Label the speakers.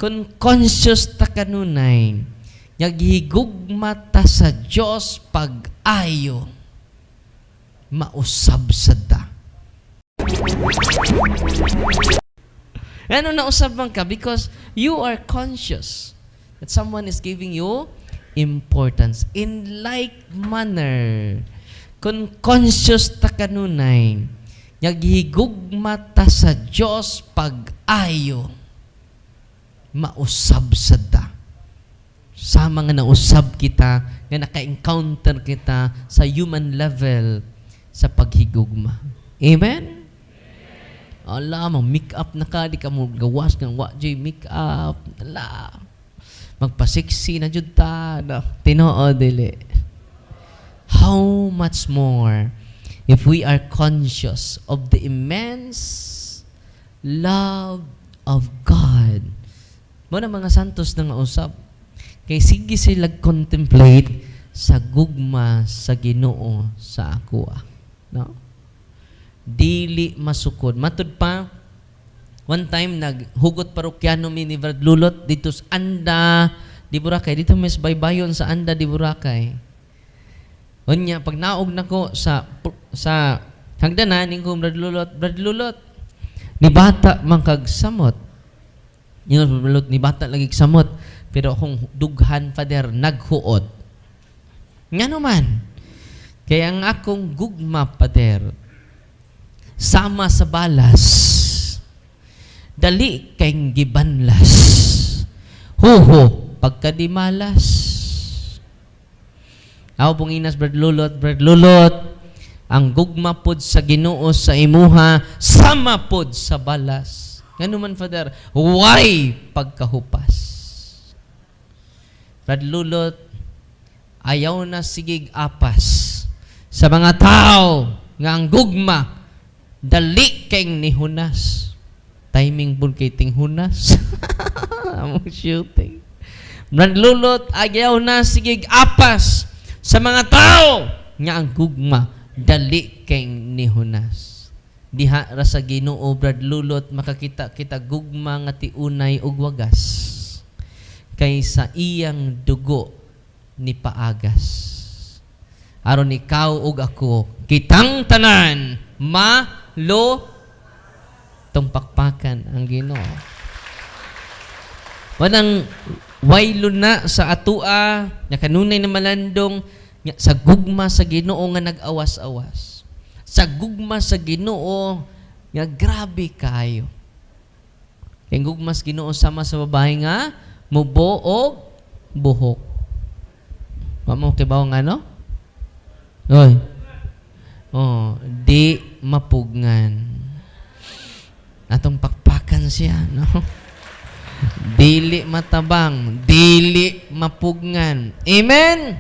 Speaker 1: Kung conscious ta kanunay, nga gihigugma ta sa Dios pag-ayo, mausab sad ta. Ano nausab man ka? Because you are conscious that someone is giving you importance. In like manner, kung conscious ta kanunay, nga gihigugma ta sa Dios pag-ayo, mausab sad ta. Sama nga nausab kita, nga naka-encounter kita sa human level sa paghigugma. Amen? Ala, mag make up na ka, di ka mo gawas nga wa joy make up. Ala. Magpa-sexy na jud ta. No. Tinuod dili? How much more if we are conscious of the immense love of God? Mao na mga santos na nga usab. Kay sige sila contemplate sa gugma sa Ginoo sa akoa. No? Dili masukod. Matud pa, one time naghugot parokyano mi ni Brad Lulot dito sa Anda, di Boracay. Dito mis baybayon sa Anda, di Boracay. Unya, pag naog nako sa hagdanan, ning ko, "Brad Lulot, Brad Lulot, ni bata man kag samot." Ingon Brad Lulot, "Ni bata lagi kag samot. Pero akong dughan, Father, naghuot." Ngano man? "Kaya ang akong gugma, Father, sama sa balas, dali kay gibanlas. Huho, pagkadimalas." Ako pong inas, Brad Lulot, "Brad Lulot, ang gugma pod sa Ginoo sa imuha, sama pod sa balas." "Ngano man, Father?" "Why pagkahupas." Brad Lulot, ayaw na sigig apas sa mga tao nga ang gugma dali kay nihunas. Timing pud kay tinghunas. Among shooting. Brad Lulot, ayaw na sigig apas sa mga tao nga ang gugma dali kay nihunas. Diha ra sa Ginoo, Brad Lulot, makakita kita gugma nga tiunay ug wagas. Kay sa iyang dugo ni paagas. Aron ikaw ug ako, kitang tanan malo tong pakpakan ang Ginoo. Wanang waylo na sa atua nga kanunay na malandong nga sa gugma sa Ginoo nga nag-awas-awas. Sa gugma sa Ginoo nga grabe kayo. Kay ang gugma sa Ginoo sama sa babae nga mubo og buhok. Wa mo kibaw nga ano? Oy. Oh, di mapugngan. Atong pakpakan siya, no? Dili matabang, dili mapugngan. Amen?